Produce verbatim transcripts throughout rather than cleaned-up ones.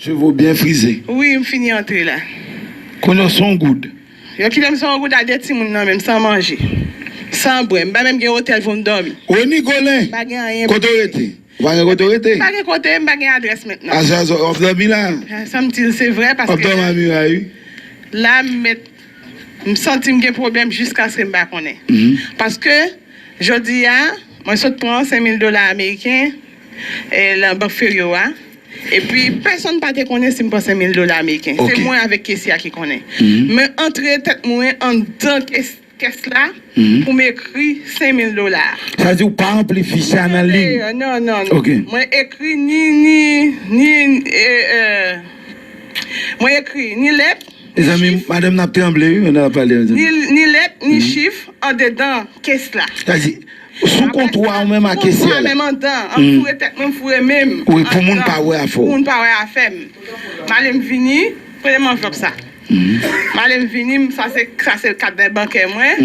Cheve w byen frize. Wi, m fini antre la. Kounye w se yon goud. Yo kite m se yon goud a de timoun nan menm, san manje, san bwè. M pa menm gen otèl pou m dòmi. Reni Golen, kote w rete? Ou pa gen kote w rete? M pa gen kote, m pa gen adrès mentnan. Aswè a w ap dòmi la? Sa m di l se vrè paske. W ap dòmi a miray wi. La m mèt, m santi m gen pwoblèm jiskaske m pa konnen. Paske, jodi a, mwen sot pran senk mil dola ameriken nan bank Ferio a. Epi, pèsonn pa te konnen si m pran senk mil dola ameriken. Se mwen avèk kesye a ki konnen. Mwen antre tèt mwen anndan kès la pou m ekri senk mil dola a. Sa di ou pa ranpli fich la nan liy? Non, non, non. Mwen ekri ni, ni, ni, mwen ekri ni lèt, Mezanmi, madanm nan ap tranble wi, pandan l ap pale. Ni, ni lèt, ni chif andedan kès la. Sa di, sou kontwa ou menm ak kesye a la. Kontwa menm andan, an foure tèt mwen, m foure men m. Wi, pou moun pa wè afè w. Pou moun pa wè afè m. M ale m vini, premye m anvlòp sa. M ale m vini, sa se, sa se kat bankè mwen.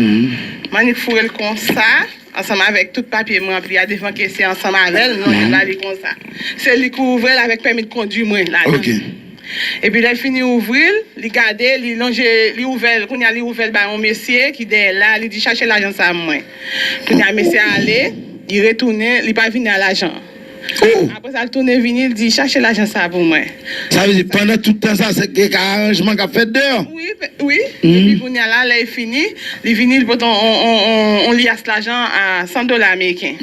M annik foure l konsa. Ansanm avèk tout papye m ranpli a devan kesye ansanm avè l, m lonje l ba li konsa. Se li ki ouvri l avèk pèmi de kondwi mwen ladan. Epi lè l fini ouvri l, li gade, li lonje, li ouvè l, kounye a li ouvè l ba yon mesye ki dèyè l la, li di chache lajan sa pou mwen. Kounye a mesye a ale, li retounen, li pa vini a lajan. Apre sa l tounen vini, l di chache lajan sa pou mwen. Sa vle di pandan tout tan sa se gen aranjman k ap fèt deyò? Wi, wi. Epi kounye a la, lè l fini, li vini, li pote yon, yon, yon, yon liyas lajan a san dola ameriken.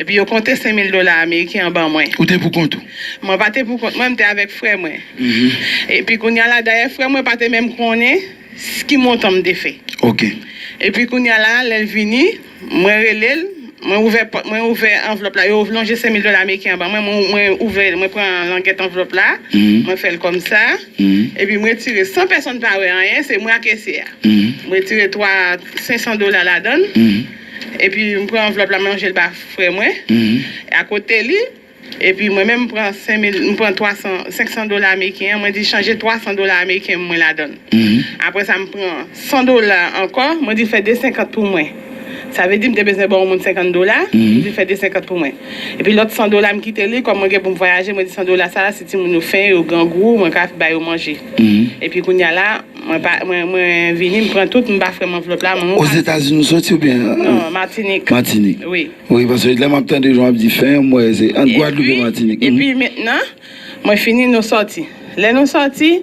Epi yo konte senk mil dola ameriken an ban mwen. Ou te pou kont ou? Mwen pa te pou kont mwen, m te avèk frè mwen. Epi kounye a la, dayè frè mwen pa te menm konnen ki montan m te fè. Epi kounye a la, lè l vini, mwen rele l, mwen ouvè pòt, mwen ouvè anvlòp la, yo lonje senk mil dola ameriken an ban mwen, mwen, mwen ouvè, mwen pran langèt anvlòp la, mwen fè l kòmsa, epi mwen retire san pèsonn pa wè anyen, se mwen ak kesye a. Mwen retire twa, senk san dola ladan l, epi m pran anvlòp la, m lonje l ba frè mwen, akote li, epi mwen menm m pran senk mil, m pran twa san, senk san dola ameriken an, mwen di chanje twa san dola ameriken mwen ladan l. Apre sa, m pran san dola ankò, mwen di fè de senkant pou mwen. Sa vle di m te bezwen ba yon moun senkant dola, m di fè de senkant pou mwen. Epi lòt san dola m kite li, kòm mwen gen pou m vwayaje, mwen di san dola sa a, si timoun yo fen, yo grangou, mwen ka ba yo manje. Epi kounye a la, mwen pa, mwen, mwen vini, m pran tout, m ba frè m anvlòp la, mwen. Ozetazini ou soti oubyen? Non, Matinik. Matinik. Wi. Wi, paske lè m ap tande jan w ap di fen, m wè se ant Gwadloup e Matinik. Epi mentnan, mwen fini, nou sòti. Lè nou sòti,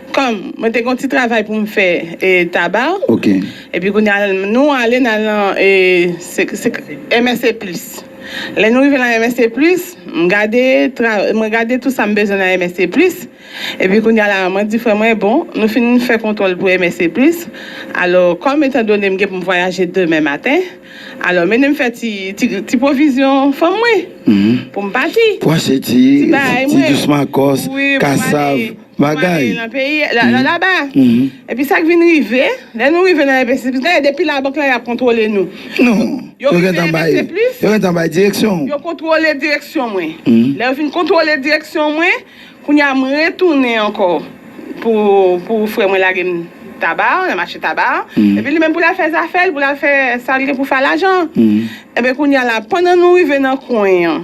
kòm mwen te gen yon ti travay pou m fè e Taba. Epi kounye a, nou ale nan, nan e, se, se, M S C Plus. Lè nou rive nan M S C Plus, m gade, tra, mwen gade tout sa m bezwen nan M S C Plus. Epi kounye a la, mwen di frè mwen, bon, nou fin fè kontwòl pou M S C Plus. Alò, kòm etandone m gen pou m vwayaje demen maten, alò, mennen m fè ti, ti, ti pwovizyon fanm mwen pou m pati. Pou achte ti, ti dous makòs, kasav, bagay. Pou m ale nan peyi, la, la, laba. Epi sa k vin rive, lè nou rive nan M S C Plus, gade depi labank la y ap kontwole nou. Non. Yo gentan bay, yo gentan bay direksyon. Yo kontwole direksyon mwen. Lè yo fin kontwole direksyon mwen, kounye a m retounen ankò pou, pou frè mwen lage m Taba, nan mache Taba. Epi li menm pou l al fè zafè l, pou l al fè sa l gen pou fè a lajan. Ebyen kounye a la, pandan nou rive nan kwen an,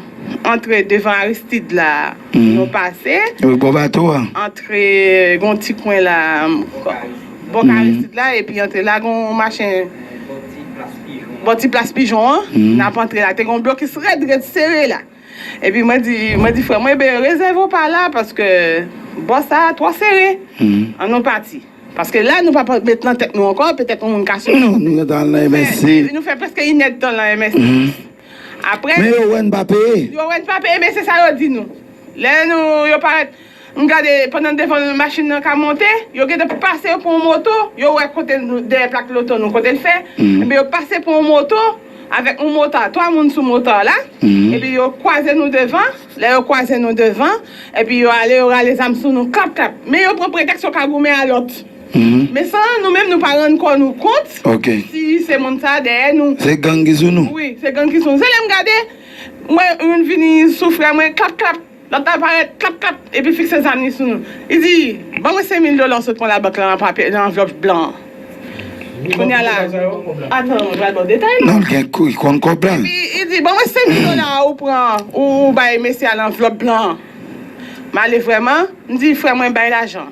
antre devan Aristide la, nou pase. Wi, bò bato a. Antre, gen yon ti kwen la, bò Aristide la, epi antre la, gen yon machin, bò ti plas pijon an, n ap antre la. Te gen yon blokis rèd, rèd sere la. Epi mwen di, mwen di frè mwen, ebyen, rezève w pa la, paske bò sa a twò sere. Ann nou pati. Paske la, nou pa p ap met nan tèt nou ankò, petèt yon moun ka soti. Non, nou gentan al nan M S C. Nou fè, nou fè prèske inèdtan nan M S C. Apre, men yo wè n pa peye. Yo wè n pa peye, men se sa yo di nou. Lè nou, yo parèt, m gade, pandan devan machin nan ka monte, yo gentan pase, yo pran yon moto, yo wè kote nou, dèyè plak loto nou, kote l fè. Ebyen, yo pase pran yon moto, avèk yon motard, twa moun sou motard la. Epi yo kwaze nou devan. Lè yo kwaze nou devan, epi yo ale, yo rale zam sou nou, klap, klap. Men yo pran pretèks yo ka goumen a lòt. Men san nou menm, nou pa rann kò nou kont si se moun sa a dèyè nou. Se gang ki sou nou? Wi, se gang ki sou nou. Se lè m gade, m wè youn vini sou frè mwen, klap, klap. Lòt la parèt, klap, klap, epi fikse zam li sou nou. Li di, ban mwen senk mil dola w sot pran labank la nan papye, nan anvlòp blan an. Kounye a la, atan, mwen pral ba w detay la. Non, l gen kou, li konn kòb la. Epi, li di, ban mwen senk mil dola ou pran, ou, ou bay mesye a nan anvlòp blan an. M ale vrèman, m di, "Frè mwen, bay lajan."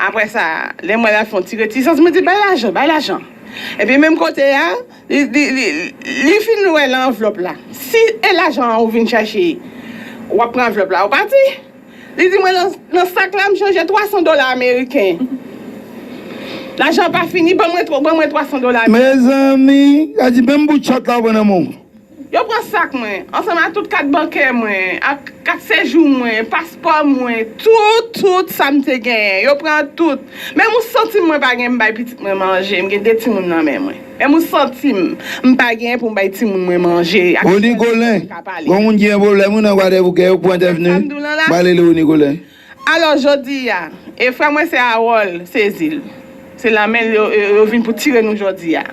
Apre sa, lè m wè l ap fè yon ti retisans, mwen di, "Bay lajan, bay lajan." Epi menm kote a, li, li, li, li fin wè nan anvlòp la. "Si e lajan an ou vin chèche, w ap pran anvlòp la, ou pati?" Li di mwen, "Nan, nan sak la, m chanje twa san dola ameriken." Lajan pa fini, ban mwen twa, ban mwen twa san dola ameriken. Mezanmi, sa di menm bout chòt la ou pran nan men w. Yo pran sak mwen, ansanm ak tout kat bankè mwen, ak kat sejou mwen, paspò mwen, tout, tout sa m te genyen. Yo pran tout. Menm yon santim mwen pa gen, m bay pitit mwen manje. M gen de timoun nan men mwen. Menm yon santim, m pa gen pou m bay timoun mwen manje. Ak Rony Colin, gon moun ki gen pwoblèm, wi, nan Gwadèvoukè, yo pou entèvni. Sa m di w lan la? M pale li, Rony Colin. Alò, jodi a, e frè mwen se Harold Cézil. Se lanmen l yo, yo, yo vin pou tire nou jodi a.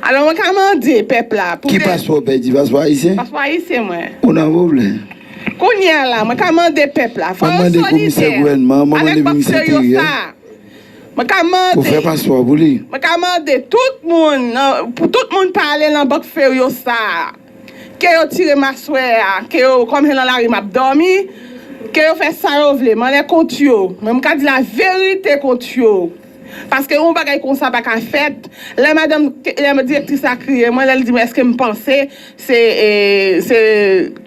Alò, mwen ka mande pèp la pou... Ki paspò w pèdi? Paspò ayisyen? Paspò ayisyen, mwen. Ou nan pwoblèm. Kounye a la, mwen ka mande pèp la, fò yo solidè avèk bank Furiosa. Mwen ka mande pou fè paspò pou li. Mwen ka mande tout moun, nan, pou tout moun pale nan bank Furiosa. Ke yo tire m aswè a, ke yo, kòm se nan lari m ap dòmi, ke yo fè sa yo vle, m anlè kont yo. Mwen, m ka di laverite kont yo. Paske yon bagay konsa pa ka fèt. Lè madanm, lè direktris la kriye mwen, lè l di mwen èske m panse se, e, se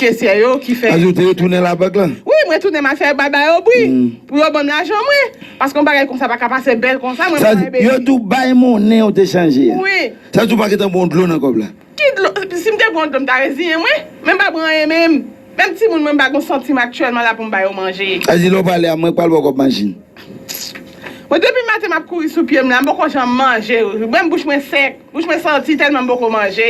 kesyè yo ki fè. Sa di w te retounen labank lan? Wi, m retounen, m al fè bay bay yo bri. Pou yo ban m lajan mwen. Paske yon bagay konsa pa ka pase bèl konsa, mwen pa renmen. Sa di, yo di w bay monnen ou te chanje a. Wi. Sa di w pa gentan bon dlo nan kòb la. Ki dlo? Si m te pran dlo, m ta reziyen mwen. Men m pa pran anyen menm. Menm timoun mwen, m pa gon santim aktyèlman la pou m ba yo manje. Sa di lè w pale a mwen, k pral ba w kòb machin. Mwen, depi maten, m ap kouri sou pye m la, m poko janm manje. Menm bouch mwen sèk, bouch mwen santi tèlman m poko manje.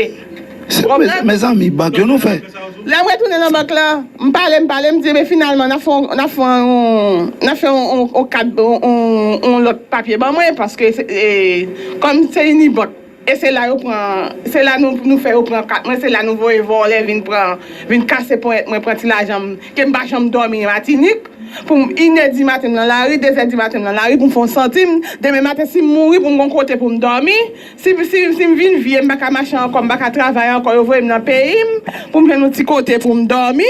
Ou konprann? Mezanmi, bank yo nou fè. Lè m retounen nan bank la, m pale, m pale, m di, men finalman, n ap fè yon, n ap fè yon, n ap fè yon, yon, yon kat, yon, yon, yon lòt papye ban mwen, paske se, e, kòm se Unibank, E se la yo pran, se la nou, nou fè yo pran kat mwen, se la nou voye vòlè vin pran, vin kase ponyèt mwen, pran ti lajan m, ke m pa janm dòmi Matinik, pou m inè di maten m nan lari, dezè di maten m nan lari, pou m fè yon santim, demen maten si m mouri, pou m gon kote pou m dòmi, si, si, si m vin vye, m pa ka mache ankò, m pa ka travay ankò, yo voye m nan peyi m, pou m jwenn yon ti kote pou m dòmi.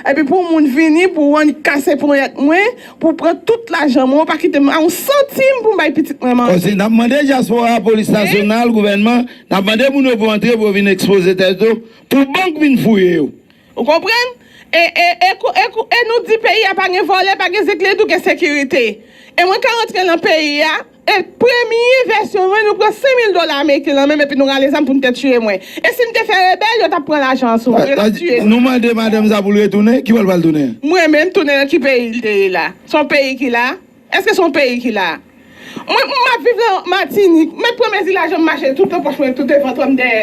Epi pou moun vini, pou rann kase ponyèt mwen, pou pran tout lajan mwen, ou pa kite m a yon santim pou m bay pitit mwen manje. Kòmsi n ap mande dyaspora, polis nasyonal, gouvènman, n ap mande moun yo pou antre, pou yo vin ekspoze tèt yo, pou bank vin fouye yo. Ou konprann? E, e, e, kou- e, kou- e nou di peyi a pa gen vòlè, pa gen zikledou, gen sekirite. E mwen ka rantre nan peyi a, E premye vèsyon mwen, nou pran senk mil dola ameriken nan men m epi nou rale zam pou n te tiye mwen. E si m te fè rebèl, yo t ap pran lajan an sou mwen, yo t ap tiye m. Nou mande madanm sa pou l retounen, ki bò l pral tounen? Mwen menm, tounen nan ki peyi l te ye la? Se yon peyi ki la? Èske se yon peyi ki la? Mwen, m ap viv nan Matinik, m ap pran mezi lajan m mache tout nan pòch mwen, tout devan twa m dèyè.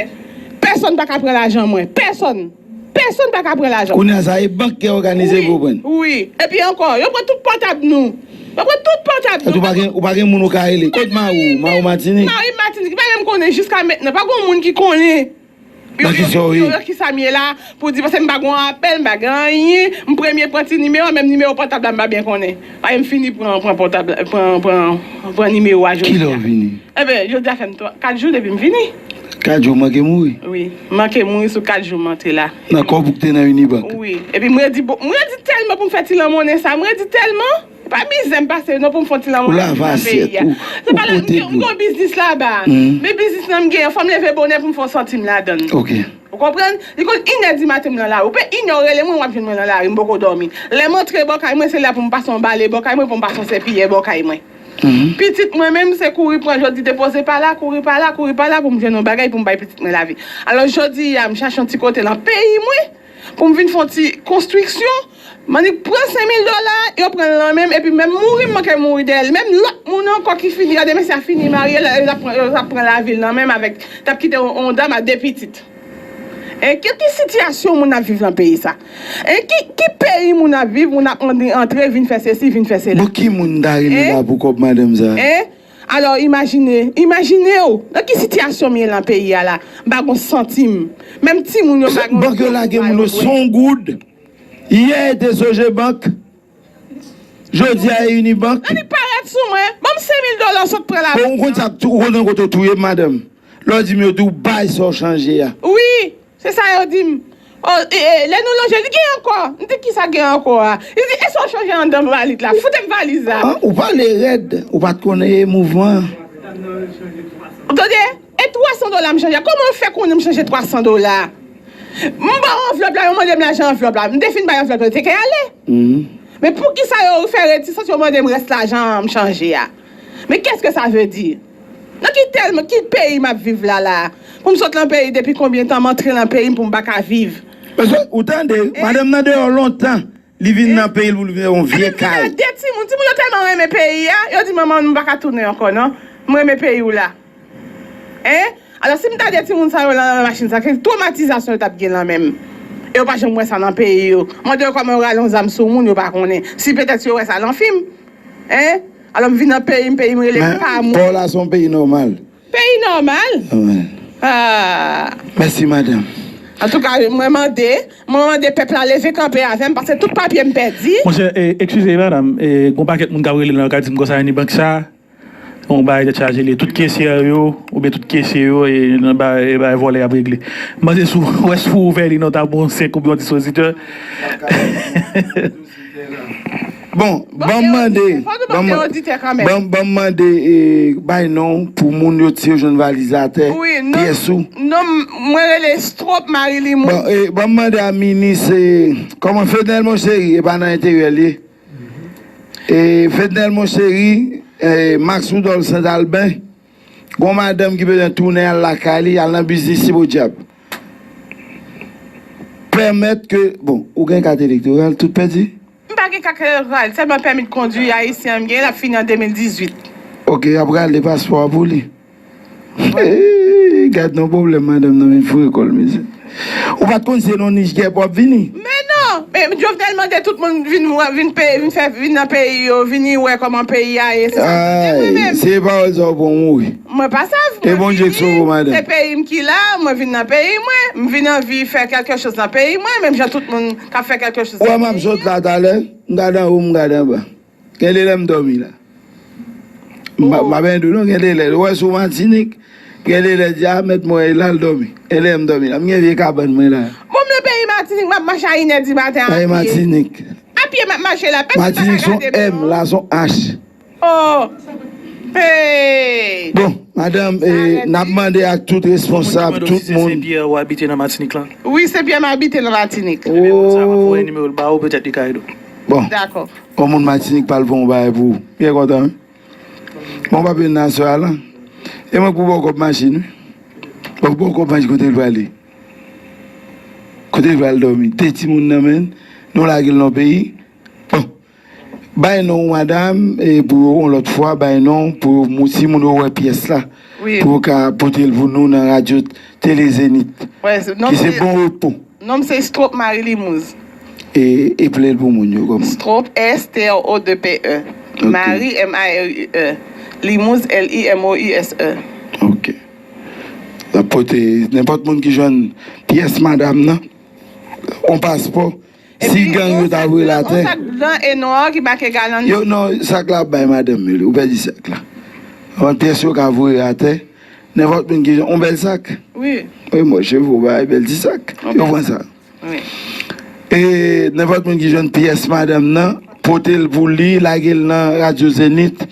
Pèsonn pa ka pran lajan mwen. Pèsonn. Pèsonn pa ka pran lajan. Kounye a sa e bank ki òganize pou pran. Wi, wi. Epi ankò, yo pran tout pòtab nou. Yo pran tout pòtab nou. Ou pa gen, ou pa gen moun ou ka rele. Kot Mawou? Mawou Matinik? Mawou Matinik. Pa menm konnen jiska mentnan. Pa gen moun ki konnen. Nan ki sa w ye? Yo, yo, yo, kisa m ye la pou di, paske m pa gen apèl, m pa gen anyen. M premye pran ti nimewo, menm nimewo pòtab la m pa byen konnen. Paske m fini pran, pran pòtab la, pran, pran, pran nimewo a jodi a. Kilè w vini? Enben, jodi a fè m twa, kat jou depi m vini. Kat jou manke mouri? Wi, m manke mouri sou kat jou m antre la. Nan kòb ou k te nan Unibank? Wi, epi m redi, bon, m redi tèlman pou m fè ti lanmonnen sa, m redi tèlman. Pa mizè m pase non pou m fè yon ti lanmonnen nan peyi a. Ou lave asyèt, ou, ou kote dlo. Se pa la, m gen, m gen yon biznis laba. Men biznis lan m genyen, fò m leve bonè pou m fè yon santim ladan l. Ok. Ou konprann? Li konn inè di maten m nan lari. Ou pe inè w rele mwen, w ap jwenn mwen nan lari, m poko dòmi. Lè m antre bò kay mwen, se la pou m pase yon bale bò kay mwen, pou m pase yon sèpiyè bò kay mwen. Pitit mwen menm, se kouri pran jodi depoze pa la, kouri pa la, kouri pa la pou m jwenn yon bagay pou m bay pitit mwen lavi. Alò, jodi a, m chache yon ti kote nan peyi mwen pou m vin fè yon ti konstriksyon. M annik pran senk mil dola, yo pran l nan men m, epi menm mouri, m manke mouri dèyè l. Menm lòt moun ankò ki fini, gade mesye a fini marye, l ap pran, yo t ap pran lavi l nan men m avèk, t ap kite yon, yon dam a de pitit. E ki, ki sitiyasyon moun ap viv nan peyi sa? E ki, ki peyi moun ap viv, moun ap antre, antre, vin fè sesi, vin fè sela? Bon, ki moun ta rele la pou kòb madanm sa? Hein? Alò, imajine, imajine w, nan ki sitiyasyon m ye nan peyi a la? M pa gon santim. Menm timoun yo pa gon santim. Bank yo lage moun yo san goud. Yè e te Sogebank. Jodi a e Unibank. Annik parèt sou mwen. Ban m senk mil dola w sot pran la. Bon, ou konn sa, ou konn nan kote w touye m, madanm. Lè w di m yo di w bay sa w chanje a. Wi, se sa yo di m. Oh, e, e, lè nou lonje, li gen ankò. M di, "Kisa gen ankò a?" Li di, "E sa w chanje anndan valit la? Foute m valiz la." Ah, ou pale rèd, ou pa t konnen mouvman. Ou tande? E twa san dola m chanje. Kòman w fè konnen m chanje twa san dola? M ba w anvlòp la, yo mande m lajan anvlòp la. M te fin bay anvlòp la, yo te kay ale. Men poukisa yo fè retisans, yo mande m rès lajan m chanje a? Men qu'est-ce que ça veut dire? Nan ki tèlman, ki peyi m ap viv la, la? Pou m sot nan peyi depi konbyen tan, m antre nan peyi m pou m pa ka viv? Paske, ou tande, madanm nan deyò lontan, li vin nan peyi l pou l vin yon vye kay. Epi m vin ak de timoun. Timoun yo tèlman renmen peyi a, yo di, "Manman, nou pa ka tounen ankò, non. M renmen peyi w la." Hein? Alò, si m ta de timoun sa yo la nan machin sa, ki twomatizasyon yo t ap gen nan men m? E yo pa janm wè sa nan peyi yo. Mande yo kòman yo rale yon zam sou moun, yo pa konnen. Si petèt yo wè sa nan fim. Hein? Alò, m vin nan peyi m, peyi m rele pa mwen. Men, pa w la se yon peyi nòmal. Peyi nòmal? Nòmal. Ah. Mèsi, madanm. Antouka, mwen mande, mwen mande pèp la leve kanpe avè m, paske tout papye m pèdi. Monchè, e, eskize, madanm, e, gon pakèt moun k ap rele la, yo ka di m konsa, Unibank sa, yon bagay tèt chaje li ye. Tout kesyè yo, oubyen tout kesye yo, e nan bagay, e bagay vòlè y ap regle. M panse si w, wè si w ouvè li non, ta bon senk oubyen yon dispozitè. Bon, ban m mande, ban m, ban, ban m mande, e, bay non pou moun yo, si yo jwenn valiz atè, pyès ou. Non, m, mwen rele Strop Marie Limon. Bon, e, ban m mande a minis, e, kòman Fednel Monchery, e pa nan enteryè l ye? E, Fednel Monchery, e, Max Woudol Sentalben, gon madanm ki bezwen tounen al lakay li, al nan biznis li podyab. Pèmèt ke, bon, ou gen kat elektoral, tout pèdi? M pa gen kat elektoral, sèlman pèmi de kondwi ayisyen an m gen, l ap fini an de mil dizuit. Ok, y ap rale paspò a pou li. Hey, gad yon pwoblèm, madanm nan vin foure kò l, mezanmi. Ou pa t konn se nan nich gèp w ap vini? Men non! Men Jovenel mande tout moun vin, vin, pe, vin, fè, vin nan peyi yo, vini wè kòman peyi a ye, se sa m tande mwen menm. Se pawòl sa w pran w mouri. Mwen pa sav. E Bondye k sove w, madanm. Se peyi m ki la, mwen vin nan peyi mwen, m vin anvi fè kèlke choz nan peyi mwen, menm jan tout moun k ap fè kèlke choz nan peyi yo. Ou wè m ap sot la talè, m gade anwo, m gade anba. Gen de lè m dòmi la. M pa, m pa byen di w non, gen de lè. Ou wè sou Matinik, gen de lè di a, mèt mwen la, l dòmi. Gen de lè m dòmi la. M gen vye kabann mwen la. Bon, m nan peyi Matinik, m ap mache a inè di maten a pye. Peyi Matinik. A pye m ap mache la, pèsonn pa ka gade m non. Matinik se yon M, la se yon H. Oh! Hey! Bon, madanm, e, n ap mande ak tout responsab, tout moun. Mwen te mande w si se Sen Pyè ou abite nan Matinik lan. Wi, Sen Pyè m abite nan Matinik. Nimewo sa, m ap voye nimewo l ba ou, petèt li ka ede w. Bon. Dakò. Yon moun Matinik pral fè yon bagay pou ou. Byen kontan, wi. Bon, pa peye nan aswè a la. E mwen pou ba w kòb machin, wi. Bon, pou ba w kòb machin, kote l prale? Kote l pral dòmi? De timoun nan men l, nou lage l nan peyi. Bon. Bay non w, madanm, e pou yo, yon lòt fwa, bay non w pou yo, si moun yo wè pyès la. Wi. Pou yo ka pote l pou nou nan radyo Tele Zenith. Wè, se, non, ki se Bon Repo. Non m se Strop Marie Limouz. E, eple l pou moun yo kòman? Strop, S T R O deux P E. Ok. Marie, M A R I E. Limouz, L I M O U S E. Ok. N ap pote nenpòt moun ki jwenn pyès madanm nan, yon paspò, si gang yo ta voye l atè. Epi, yon sak blan e nwa ki make Galanti. Yo, non, sak la ap bay madanm yo li. Ou pèdi sak la. Yon pyès yo ka voye atè. Nenpòt moun ki jwenn yon bèl sak. Wi. Wi, mwen, cheve w bay bèl ti sak. Yo pran sa. Wi. E nenpòt moun ki jwenn pyès madanm nan, pote l pou li, lage l nan Radyo Zenith.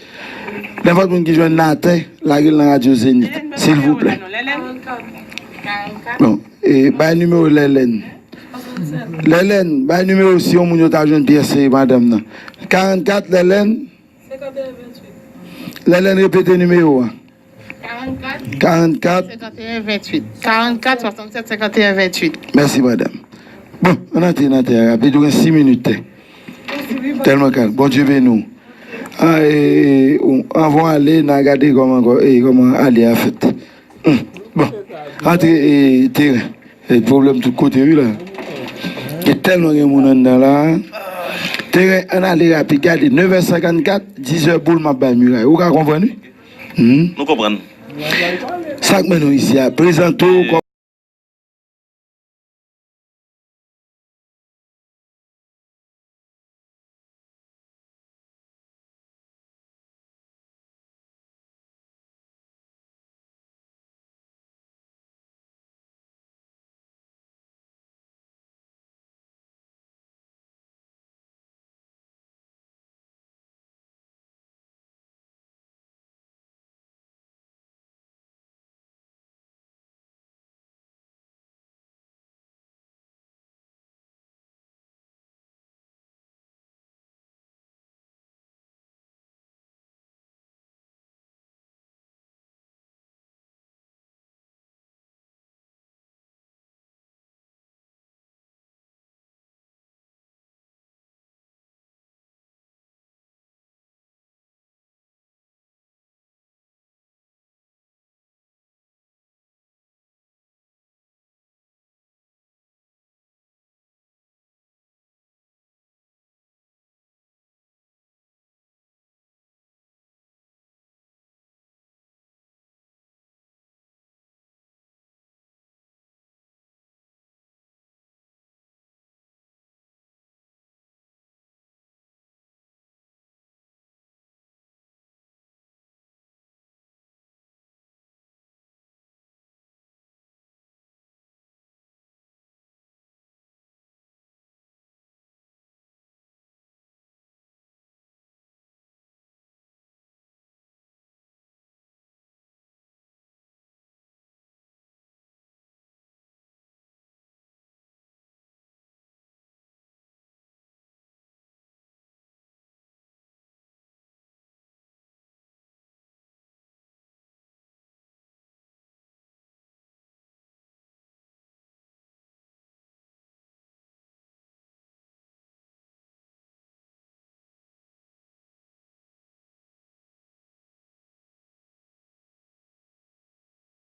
Nenpòt moun ki jwenn atè, lage l nan Radyo Zenith, silvouplè. Bon, e bay nimewo Lèlèn. Lèlèn, bay nimewo si yon moun yo ta jwenn pyès madanm nan. Karannkat, Lèlèn. Lèlèn, repete nimewo a. Karannkat. Karannkat. Senkanteyen venntuit. Karannkat, swasannsèt, senkanteyen venntuit. Mèsi, madanm. Bon, ann antre nan tè a rapid, ou gen sis minit tè. Tèlman kalm. Bondye beni w. An, e, ou, anvan w ale, n a gade kòman, e, kòman ale a fèt. Hmm. Bon, antre, e, teren. E, pwoblèm tout kote, wi, la. Gen tèlman gen moun anndan la. Teren, ann ale rapid, gade, nevè senkannkat, dizè boul, m ap bay miray. Ou ka konprann, wi. Hmm? Nou konprann. Sa k mennen w isi a? Prezante w kòm